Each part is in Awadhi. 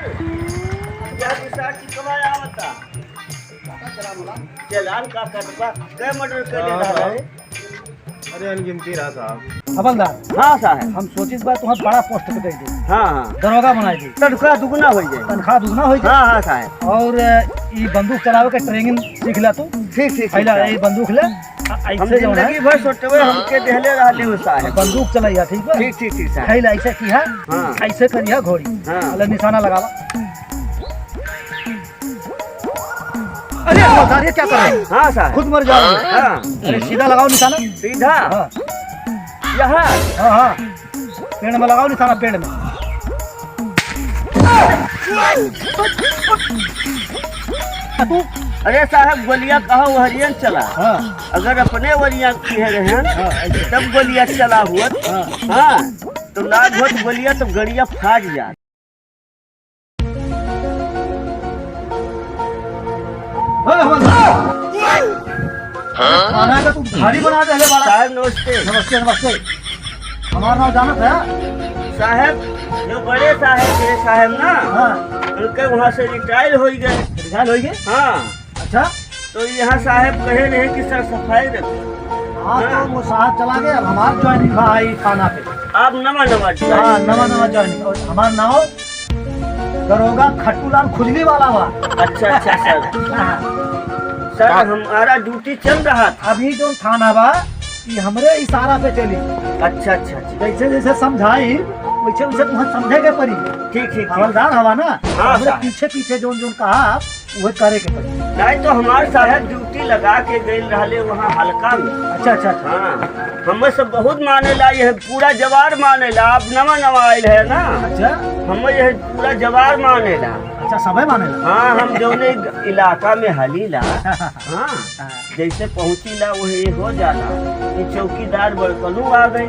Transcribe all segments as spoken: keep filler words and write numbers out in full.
क्या दिशा की कमाई आवता? चलान का कटबा, कै मर्डर कर ले हाँ, रहा हाँ। है? अरे, अनगिनती रहा साहब। हवलदार। हाँ साहब। हम सोचित बा तुहैं बड़ा पोस्ट पे दे दे। हाँ, हाँ। दरोगा बनाए दे। तनख्वाह दुगुना हो जाए। तनख्वाह दुगुना हो जाए। हाँ, हाँ साहब। और, अ, ई बंदूक चलावे के ट्रेनिंग सीख ला तू। ठीक, ठीक, ठीक, पहला साहब। ई बंदूक ले, आ, हम ऐसे जो है जिंदगी भर सोचते हुए हमके देहले रहले हो साहब। बंदूक चलाइया, ठीक बा? ठीक, ठीक, ठीक साहब। पहला ऐसे किया, हाँ। ऐसे करिया घोड़ी। हाँ। अले निशाना लगावा। अरे हवलदार, ये क्या कर रहे हैं? हाँ साहब। खुद मर जाओगे। हाँ। अरे सीधा लगाओ निशाना। सीधा? हाँ। यहाँ? हाँ, हाँ। पेड़ में लगाओ निशाना, पेड़ में। तू? अरे साहब, गोलियां कहाँ ओहरियन चला? हाँ। अगर अपने ओरिया किहे रहे, हाँ, ऐसे। तब गोलियां चला हुआ। हाँ। हाँ, तो लाग होत गोलियां तो गड़िया फाट जात। अरे हवलदार! थाना का तू भारी बना दे, ले बड़ा। साहब, नमस्ते। नमस्ते, नमस्ते। हमार नाम जानत है? साहब, जो बड़े साहब थे, साहब ना, हाँ। उनके वहाँ से रिटायर हो गए। रिटायर हो गए? हाँ। अच्छा। तो यहाँ साहब कहे रहे कि सर सफाई रखो। हाँ, हाँ। तो वो साहब चला गए, अब हमार ज्वाइनिंग बा ई थाना पे। आप नवा नवा ज्वाइन। हाँ, नवा नवा ज्वाइनिंग। और हमार नाम दरोगा खट्टू लाल खुजली वाला बा। अच्छा, अच्छा, सर। हाँ। सर, हमारा ड्यूटी चल रहा था। अभी जो थाना बा, ये हमरे इशारा पे चली। अच्छा, अच्छा, अच्छा। जैसे जैसे समझाई, वैसे वैसे तुम्हें समझे के पड़ी। ठीक, ठीक, ठीक। हवलदार हवा ना, हाँ, हमरे साहब। पीछे पीछे जोन जोन कहा, वह करे के पड़ी। नहीं तो हमार साहब ड्यूटी लगा के गइल रहले वहाँ हल्का में। अच्छा, अच्छा, अच्छा। हाँ, हमें सब बहुत मानेला, यह पूरा जवार मानेला। आप नवा नवा आइल है ना। अच्छा। हमें यह पूरा जवार मानेला। अच्छा, सबे मानेला। हाँ, हम जौने इलाका में हलीला, हाँ, हाँ। जैसे पहुँचीला वही हो जाला कि चौकीदार बड़कनू आ गई,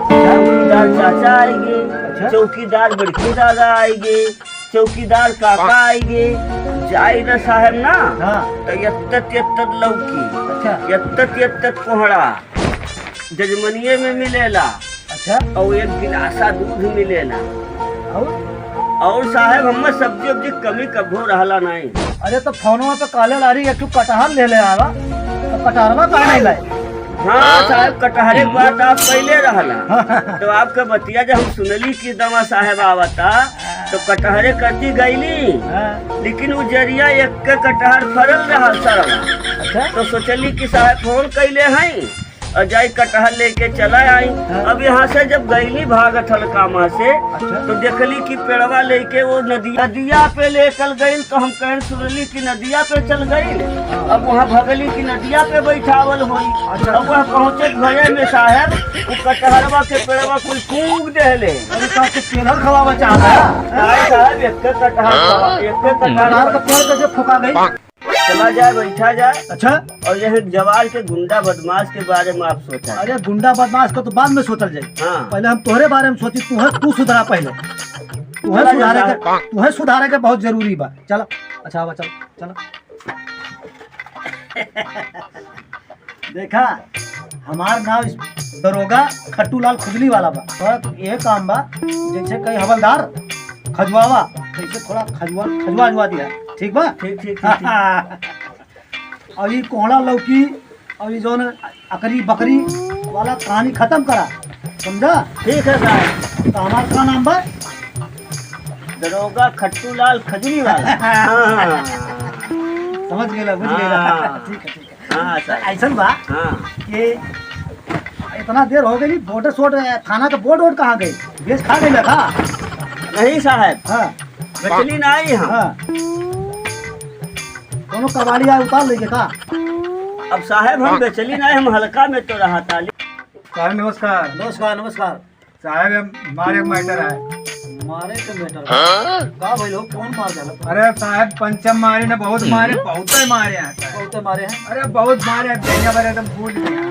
चौकीदार चाचा आएगी, अच्छा। चौकीदार बड़की दादा आएगी, चौकीदार काका आइगे, जाई न साहेब ना, हाँ। त एत्तत एत्तत लौकी, अच्छा। एत्तत एत्तत कोहड़ा, जजमनिये में मिलेला। अच्छा। अउर एक गिलासा दूध मिलेला। अउर? अउर साहेब, हम्मे सब्जी उब्जी कमी कभो रहला नाहीं। अरे, त फोनवा पे कहले लारी, एक ठो कटहर ले ले आवा, त कटहरवा काहे नाहीं लाए? हाँ साहेब, कटहरे के बात आप कइले रहला। हाँ। त आपके बतिया जब हम सुनली कि दमा साहेब आवता, त कटहरे कती गइली। हाँ। लेकिन उ जरिया एक्के कटहर फरल रहल सरवा। अच्छा। त सोचली कि साहेब फोन कइले हईं अउर जाई कटहर लेके चला आई। हाँ। अब यहाँ से जब गइली भागत हलका माँ से, अच्छा। त देखली कि पेड़वा लेके वो नदिया, नदिया पे लेकल गइल, त हम कहन सुनली कि नदिया पे चल गइल। हाँ। अब वहाँ भगली कि नदिया पे बैठावल होई। अच्छा। अब वहाँ पहुँचे घरे में साहेब, वो कटहरवा के पेड़वा कुल कूद देहले। अरे, का के पेलर खवावा चाहता है? नहीं साहेब, एक के कटहर खवा, एक के कटहर कटहर का पेड़ कैसे फुका गई? चला जाए, बैठा जाए। अच्छा। अउर यह जवार के गुंडा बदमाश के बारे में आप सोचा। अरे, गुंडा बदमाश का तो बाद में सोचल जाए। हाँ। पहले हम तोहरे बारे में सोची, तू है, तू सुधरा पहले। तू है चला सुधारे जाए। के, तू है सुधारे के बहुत जरूरी बा। चला, अच्छा, आवा, चला, चला। देखा, हमार नाम इस दरोगा खट्टू लाल खुजली वाला बा। थोड़ा तो ये काम बा, जैसे कहीं हवलदार खजुआवा, जैसे थोड़ा खजुआ, खजुआ, खजुआ दिया, ठीक बा? ठीक, ठीक, ठीक, ठीक। अउर ये कोहड़ा लौकी अउर ये जौन अकरी बकरी वाला कहानी खत्म करा, समझा? ठीक है साहब। त हमार का नाम बा? दरोगा खट्टू लाल खजुरी वाला। हाँ। समझ गए, बुझ गए। हाँ। ठीक है, ठीक है। हाँ, त साहब। अइसन बा हाँ। कि इतना देर हो गई, बोट सोट, थाना के बोट वोट कहाँ गई? बेच खा गई का? नहीं साहब। हाँ। बेचली नाहीं हम। हाँ। कौनो कबाड़ी आए उतार लेके का? अब साहेब हम बेचली नाहीं, हम हल्का में तो रहत आली। साहेब नमस्कार। नमस्कार, नमस्कार। साहेब, हम, मारे मैटर है। मारे के मैटर? हाँ? का भइल हो? कौन मार देला? अरे साहेब, पंचम मारे ना, बहुत मारे, हम्म। बहुते मारे हैं। बहुते मारे हैं? अरे बहुत मारे हैं, देहिया भर एकदम फूल गया।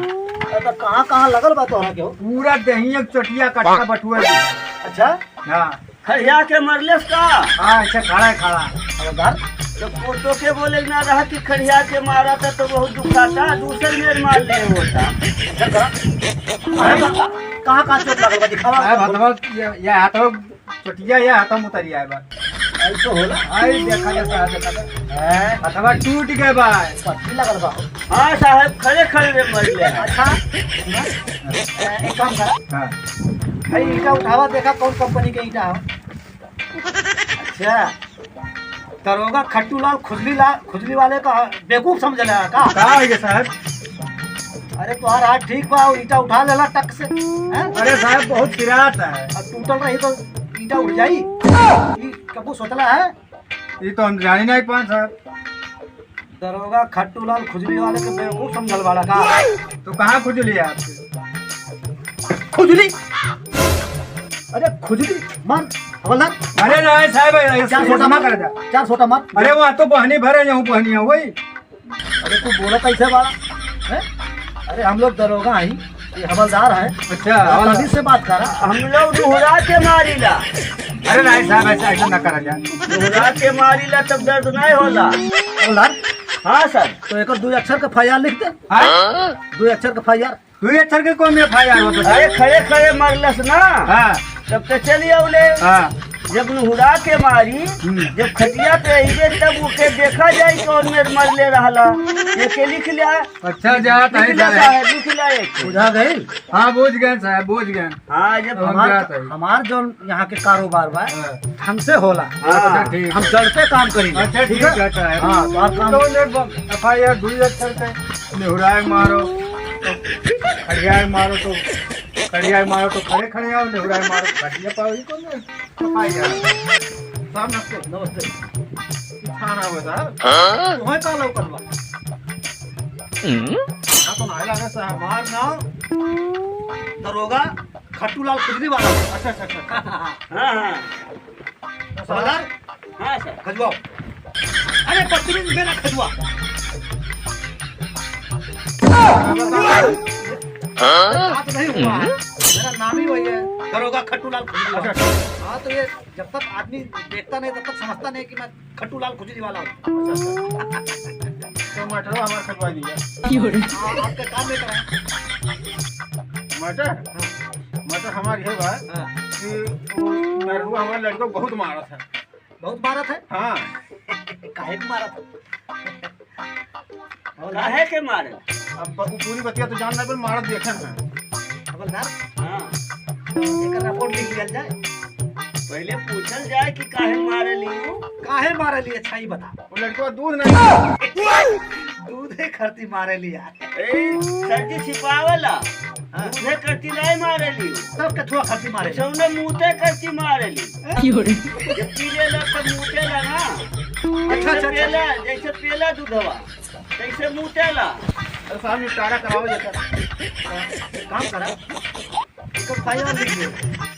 अरे तो कहाँ, कहाँ लगल बा तोहरा के हो? पूरा देहिया चोटिया कट्टा बटुए दिया। अच्छा? हाँ। खड़िया के मरलेस का? हाँ, ऐसे खड़ा है, खड़ा। अरे बाप। तो फोटो के बोले ना रहा कि खड़िया के मारा था तो बहुत दुखा था, दूसर मेर मार ले होता। अरे बाप, कहाँ, कहाँ चोट लगल बा? दिखावा। अरे भतवा, ये, ये हाथवा चोटिया, ये हाथवा में उतरी आए बा। ऐसे होला? आई देखा जा साहब, देखा जा। हैं? हथवा टूट गए बा। पट्टी लगल बा। हाँ साहब, खड़े खड़े रे मर ले। अच्छा, सुना? ए, एक काम कर। हाँ। भाई, ईंटा उठावा, देखा कौन कंपनी के ईंटा हो। अच्छा, दरोगा खट्टू लाल खुजली ला-, खुजली वाले का बेवकूफ समझ लेगा का? का हो गया साहब? अरे, तोहार हाथ ठीक बा, ईंटा उठा लेला टक से, हैं? अरे साहब, बहुत पिरात है। अब टूटल रही तो ईंटा उठ जाई? ई कबू सोचला है? ये तो हम जानी नहीं पान साहब। दरोगा खट्टू लाल खुजली वाले के बेवकूफ समझल बाड़ा का? तो कहाँ खुजली है आपके? खुजली? अरे खुजली, मार, हवलदार। अरे नहीं साहब, ऐसे चार सौ मत कर दे। चार सौ मत। अरे वो तो बहनी भरे जाऊँ, बहनी है वही। अरे तू बोला कैसे बाड़ा? हैं? अरे हम लोग दरोगा हैं, ये हवलदार है। अच्छा, हवलदार। तमीज से बात करा। हम लोग निहुरा के मारीला। अरे नहीं साहब, ऐसा, ऐसा ना करा जाए। निहुरा के मारीला तब दर्द नहीं होला। हवलदार। हाँ सर। तो एक दो अक्षर का एफ आई आर लिख दे। हाँ? दो अक्षर का एफ आई आर। दो अक्षर के कौन एफ आई आर होता है? अरे खड़े खड़े मरलस ना। हाँ। तब तो चली आउले। हाँ। जब निहुरा के मारी, हम्म। जब खटिया पे अइबे तब ओके देखा जाई कौन मेर मरले रहला। ये के लिख लिया। अच्छा, जात है लिख लिया साहब। साहब, लिख लिया एक। बुझा गई? हाँ, बुझ गए साहब, बुझ गए। हाँ, जब अब हम हमार, जात है। हमार जौन यहाँ के कारोबार बा, हाँ। ढंग से होला। हाँ। अच्छा, ठीक हम है। जड़ पे काम करी। अच्छा, ठीक ठीक है? है, अच्छा है। हाँ, तो आप काम कौन एक ब-, एफ आई आर दो अक्षर के, निहुराए मारो, तो खड़ियाए मारो, तो खड़ियाए मारो, तो खड़े खड़े आओ, निहुराए मारो, तो खटिया पाओ, ये कौन है? एफ आई आर। साहब नमस्ते। नमस्ते। थाना हुआ साहब। हाँ? तुम्हें का लौकल बा? हम्म? ना तो नाय लागे साहब। हमार नाम दरोगा खट्टू लाल खुजली वाला। अच्छा, अच्छा, अच्छा। हाँ, हाँ। तो सरदार, हाँ, सर। खजुआओ। अरे, बदतमीज मेरा खजुआ। हाँ? बात नहीं हुआ है। मेरा नाम ही वही है, दरोगा खट्टू लाल खुजली वाला। अच्छा, अच्छा। हाँ, तो ये जब तक आदमी देखता नहीं, तब तक समझता नहीं कि मैं खट्टू लाल खुजली वाला हूँ। अच्छा, अच्छा। तो मटरवा हमार खटवा दिया। हाँ, आपका काम नहीं करा। मटर? हाँ। मटर हमार ये बा हाँ। कि वो नरहुआ हमारे लड़को बहुत मारत है। बहुत मारत है? हाँ। काहे के मारत है? हवलदार। काहे के मारे? अब ब-, वो पूरी बतिया तो जान ना, पर मारत देखन है। हवलदार। हाँ। एकर रिपोर्ट लिख लिया जाए। पहले पूछल जाए कि काहे मारे ली वो? काहे मारे ली, अच्छा ही बता। वो लड़का दूध नहीं। दूधे खरती मारे ली यार। ए, सर जी छिपावला। हाँ। दूधे खरती नहीं मारे ली। तब कछुआ खरती मारे ली। जौने मूते खरती मारे ली। क्यों रे? जब पी लेला तब मूतेला ना। अच्छा, अच्छा, अच्छा। जैसे पेला, जैसे पेला दूधवा। कैसे मुँह तेला? अरे साहब, निपटारा कराओ ये सब। एक काम करा, एक फाइल और लिख लो।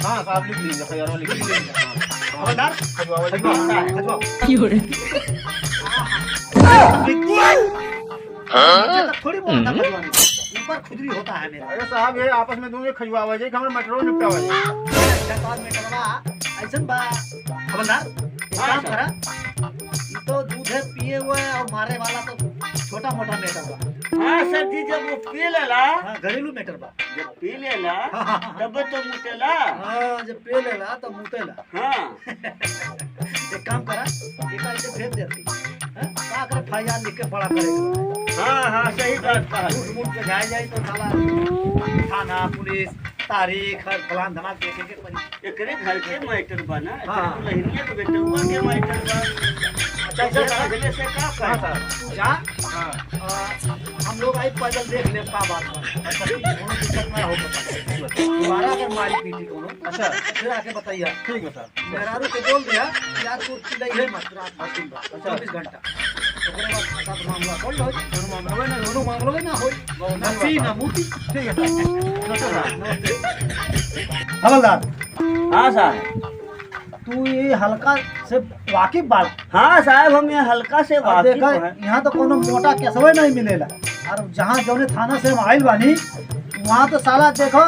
हाँ साहब, लिख लीजिए, फाइल और लिख लीजिए। हाँ। हवलदार, खजवाओ, खजवाओ, खजवाओ। खजवाओ। क्यों रे? हाँ? नीचे तक थोड़ी बहुत आता हम्म। खजवाने। ऊपर खुजली होता है मेरा। अरे साहब, ये आपस में दोनों खजवावा जाए, हमारे मटरो निपटावा जाए। अच्छा, तो मटरवा ऐसन बा, हवलदार, एक हाँ, काम सर। करा, ई तो दूधे पिए हुए और मारे वाला तो छोटा मोटा मैटर बा। हाँ सर जी, जब वो पी लेला, हाँ, घरेलू मैटर बा। जब पी लेला, हाँ, हाँ, हाँ। तब तो मुतेला। हाँ, जब पी लेला तो मुतेला। हाँ। एक काम करा, एक आदमी भेज देती। हाँ? का करे, एफ आई आर लिख के बड़ा करे के बा। हाँ, हाँ, सही बात कहा। झूठ मूठ पे जाए जाए तो साला थाना, पुलिस, तारीख, हर फलान धमाल देखे के पड़ी। एकरे घर के मैटर बा ना, हाँ। एकरे दुल्हनिया के बेटउआ के मैटर बा। अच्छा, अच्छा, तो सर। पहले से का हाँ, कहा? सर, तू जा। हाँ। आ, हम लोग आई पैदल देख ले का बात बा। अच्छा, ठीक है, कोनो दिक्कत ना हो। दोबारा अगर मारी पीटी कोनो, अच्छा। फिर आके बताइए। ठीक है, सर। मेहरारू के बोल दिया, यार, तू चिल्लाई है मत, रात भर दिन भर, अच्छा। चौबीस घंटा। ओकरे बाद साथ मामला बोल लो, कोनो मामला ना, कोनो मामला ना होई। बहुत ना धन्यवाद। पी, ना मूती। ठीक है, सर। नमस्ते, सर। हवलदार। हाँ, सर। तू ये हल्का से वाकिफ बाड़। हाँ, साहब, हम ये हल्का से अब वाकिफ देखा, हैं। यहाँ तो कोनो मोटा केसवे नहीं मिलेला। और जहाँ जौने थाना से हम आइल बानी, वहाँ तो साला देखो,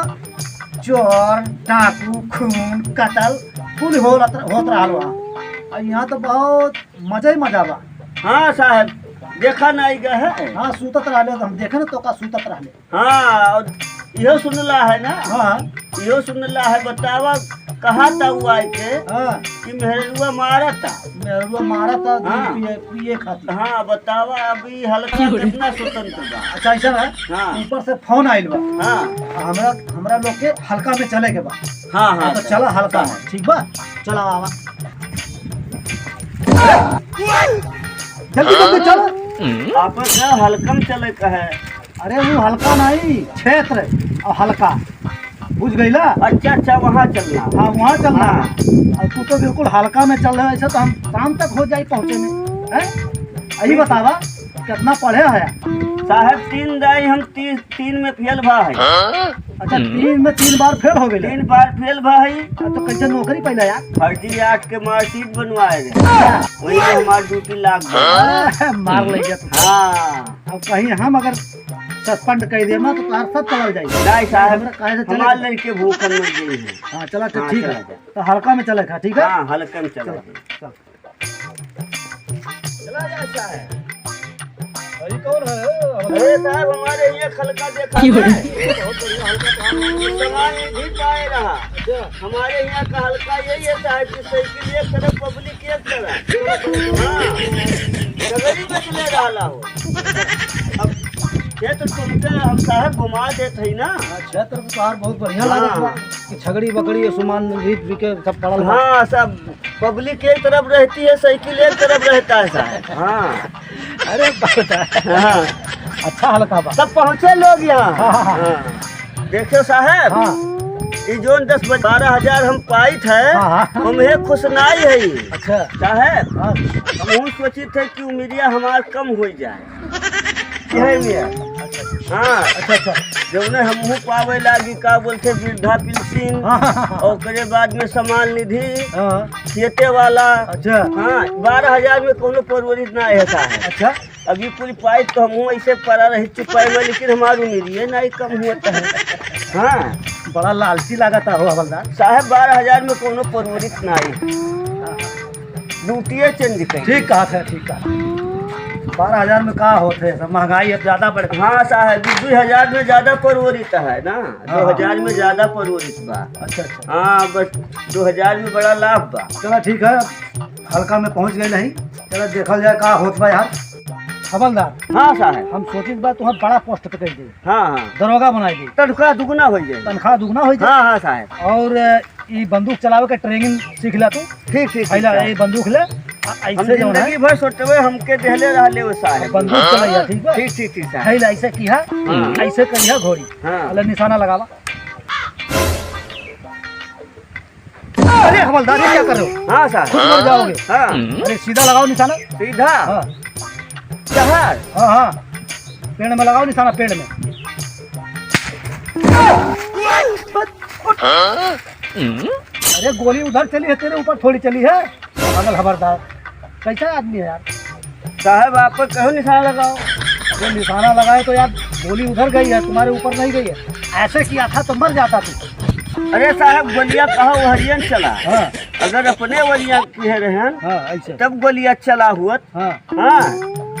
चोर, डाकू, खून, कत्ल, कुल होत, होत रहल बा। आ यहाँ तो बहुत मजा ही मजा बा। हाँ साहब, देखा नहीं गए है। हाँ, सूतत रहले तो हम देखे ना तो का सूतत रहले। हाँ, और इहो सुनला है ना? हाँ। इहो सुनला है, बतावा, कहा था वो आए के हाँ। कि मेहरुआ मारा था। मेहरुआ मारा था, दूध हाँ। पिए, पिए खातिर। हाँ, बतावा, अभी हल्का कितना स्वतंत्र बा। अच्छा, ऐसा ना? हाँ। ऊपर से फोन आइल बा। हाँ। हमरा, हमरा लोग के हल्का में चले के बा। हाँ, हाँ, हाँ, तो चला हल्का में, ठीक बा? चला आवा। जल्दी, जल्दी चल। आपन का हल्का में चले का है? अरे, वो हल्का नहीं, क्षेत्र और हल्का, बुझ गईला? अच्छा, अच्छा, वहाँ चलना। हाँ, वहाँ चलना। हाँ। और तू तो बिल्कुल हल्का में चल रहा है, ऐसे तो हम शाम तक हो जाए पहुँचे में, हैं? यही बतावा, कितना पढ़े है? साहब, तीन दाई हम तीन, तीन में फेल भा है। अच्छा, हम्म। तीन में तीन बार फेल हो गए? तीन बार फेल भा है। अब तो कैसे नौकरी पहले यार? फर्जी आठ के मार्कशीट बनवाए रहे। हाँ। वही में हमार ड्यूटी लाग गई। हाँ, मार ले गया तू। हाँ। अब कहीं हम अगर सस्पेंड कर देना तो तोहार सब चला जाए। नहीं साहब, हमरा काहे से चले हमार जाए? लड़के भूखन मर गई है। हाँ, चला, तो हाँ, ठीक चला है। जाए। तो हल्का में चले खा, ठीक है? हाँ, हल्का में चला चला, जाए। चल। चला जाए साहब। अरे कौन है? अरे साहब, हमारे यहाँ हल्का देखा है। बहुत बढ़िया हल्का काम है। सामान नहीं भी पाए रहा। अच्छा। हमारे यहाँ का हल्का यही है साहब कि साइकिल एक तरफ, पब्लिक एक तरफ। हाँ। सगरी बचले रहला हो। अब ये तो तुमके हम साहब घुमा देत हई ना। हाँ, क्षेत्र तो तोहार बहुत बढ़िया हाँ। लागत बा कि छगड़ी बकड़ी ये सामान भी बिके सब पड़ल बा। हाँ, सब पब्लिक एक तरफ रहती है, साइकिल एक तरफ रहता है साहब। हाँ। अरे बाप रे। हाँ। अच्छा हल्का बा। सब पहुँचे लोग यहाँ। हाँ, हाँ, हाँ। हाँ। देखियो साहब, हाँ। ई जोन दस बारह हजार हम पाइत है, हाँ, हाँ। हम ये खुश नाई है। अच्छा। साहब, हाँ। हम हूँ सोचित है कि उमिरिया हमार कम हो जाए। यही में है। अच्छा, अच्छा। हाँ। अच्छा, अच्छा। जौने हमहू पावे लागी, का बोलते, वृद्धा पेंशन, हाँ, हाँ, हाँ। ओकरे बाद में सम्मान निधि, हाँ। खेते वाला। अच्छा। हाँ, बारह हजार में कोनो परवरित ना है साहब। अच्छा। अभी पूरी पाइप तो हमहू ऐसे पड़ा रही चुपाई में, लेकिन हमार उमिरिये ना कम होता है। हाँ। बड़ा लालची लागत हो हवलदार। साहब, बारह हजार में कोनो परवरित ना आई। ड्यूटिये चेंज करी। ठीक कहा था, ठीक कहा। बारह हजार में का होत है, सब महंगाई अब ज्यादा बढ़ गई। हाँ साहब, दू हजार में ज्यादा परवरित है ना, हाँ। दो हजार में ज्यादा परवरित बा। अच्छा, अच्छा। हाँ, बस दो हजार में बड़ा लाभ बा। चला ठीक है, हल्का में पहुँच गए नहीं, चला देखल जाए का होत बा यार। हवलदार। हाँ साहब। हम सोचित बा तुहर बड़ा पोस्ट पे कह दे। हाँ, हाँ। दरोगा बनाई दे। तनख्वाह दुगुना हो जाए। तनख्वाह दुगुना हो जाए। हाँ, हाँ साहब। और ई बंदूक चलावे के ट्रेनिंग सीख ला तू। ठीक, ठीक, ठीक, पहला साहब। ये बंदूक ले, आ, हम ऐसे जौन है। जिंदगी भर सोचबे हमके देहले रहले वो साहब। बंदूक चलैया, ठीक बा? ठीक, ठीक, ठीक, साहब। पहला ऐसे किहा, हाँ। ऐसे करिहा घोड़ी। हाँ। पहले निशाना लगावा। अरे हवलदार, ये क्या कर रहे हो? हाँ, साहब। खुद मर जाओगे। हाँ। अरे सीधा लगाओ निशाना। सीधा? हाँ। जहर? हाँ, हाँ। पेड़ में लगाओ निशाना, पेड़ में। अरे गोली उधर चली है, तेरे ऊपर थोड़ी चली है, पागल हवलदार, कैसा आदमी है यार? साहब, आप पर कहो निशाना लगाओ। अरे निशाना लगाए तो यार, गोली उधर गई है, तुम्हारे ऊपर नहीं गई है। ऐसे किया था तो मर जाता तू। अरे साहब, गोलियां कहा ओहरियन चला। हाँ। अगर अपने ओरिया किहे रहन, हाँ, ऐसे। तब गोलियां चला हुअत। हाँ। हाँ,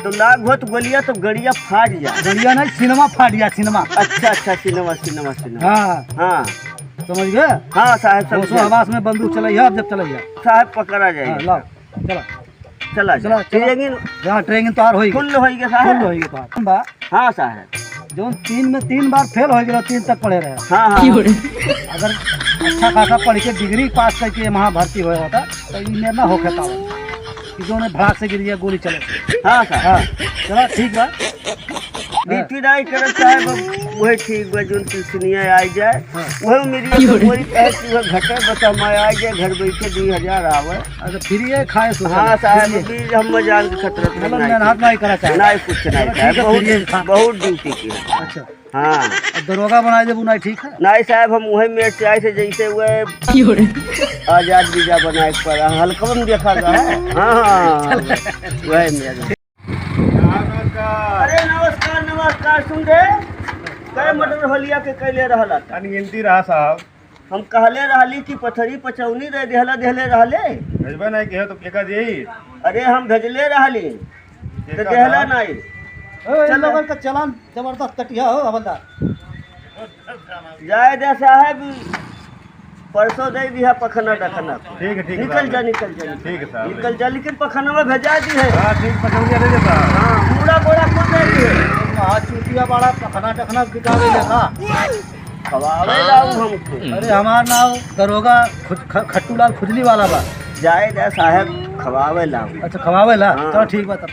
तो लाग हुअत गोलियां तो गड़िया फाट जा। गड़िया नहीं, सिनेमा फाट जा, सिनेमा। अच्छा, अच्छा, सिनेमा, सिनेमा, सिनेमा। हाँ। हाँ। समझ गए? हाँ साहब, समझ होशो गए। हवास में बंदूक चलैया, अब जब चलैया। साहब पकड़ा जाए। हाँ, लाओ, चला। चला चला, जाए। चला। ट्रेनिंग हाँ, ट्रेनिंग तोहार होई। फुल होई गया साहब। फुल होई गया तोहार। बा। हाँ साहब। जौन तीन में तीन बार फेल हो गया, तीन तक पढ़े रहे। हाँ, हाँ। अगर अच्छा खासा पढ़ के डिग्री पास करके वहाँ भर्ती होया होता, तो ई मेर ना होखे पावत। कि जौन भड़ाक से गिर गया, गोली चले। हाँ साहब। हाँ, चला ठीक बा। ड्यूटी नाई करत साहब, अब वही ठीक बा, जौन पिलसिनिया आई जाए, हाँ। वही मेरी की हो रही? वही कहे कि वह घटे, बस हम आई जाए, घर बैठे दो हजार आवे। अच्छा, फ्री है, खाए सो हाँ चले, साहब, फ्री है। अभी हम जान के खतरत मतलब नहीं। मेहनत नहीं करा चाहे। नहीं, कुछ नहीं चलो, ठीक साहब, है, बहुत, फ्री है, खा। बहुत ड्यूटी की है। अच्छा। हाँ। अब दरोगा बनाए देबू, नहीं ठीक है? नहीं साहब, हम वही मेर से आए थे, जैसे वह की हो रही? आजाद वीजा बनाए के पड़ा, हल्का में देखा गया है। हाँ, हाँ, हाँ, चल। वही मेर। अरे नमस्कार, नमस्कार, सुन रे, कै मर्डर होलिया के कैले रहला? अनगिनती रहा साहब। हम कहले रहली कि पथरी पचौनी दे देहला, देहले रहले। भेजबे नहीं किया तो केका जी? अरे हम भेजले रहली, तो केका देहला था? नहीं। ए, इन चल। लोगन का चालान जबरदस्त कटिया हो हवलदार। जाए दे साहब, परसों दे दिया पखना डखना। ठीक है, ठीक है निकल साहब। जा, निकल जा, निकल। ठीक है साहब। निकल जा, लेकिन पखनवा भेजा दी है। हाँ, ठीक, पचौनिया दे देता। हाँ, मूड़ा बोड़ा कुल दे दी है। हाँ, चूतिया बड़ा पखना डखना बिका गई है का? खवावे लाऊ हमको। अरे, हमार नाव दरोगा खुद-, ख-, खट्टू लाल खुजली वाला बा। जाए दे साहब, खवावे लाऊ। अच्छा, खवावे ला? हाँ। चलो, ठीक बा तब।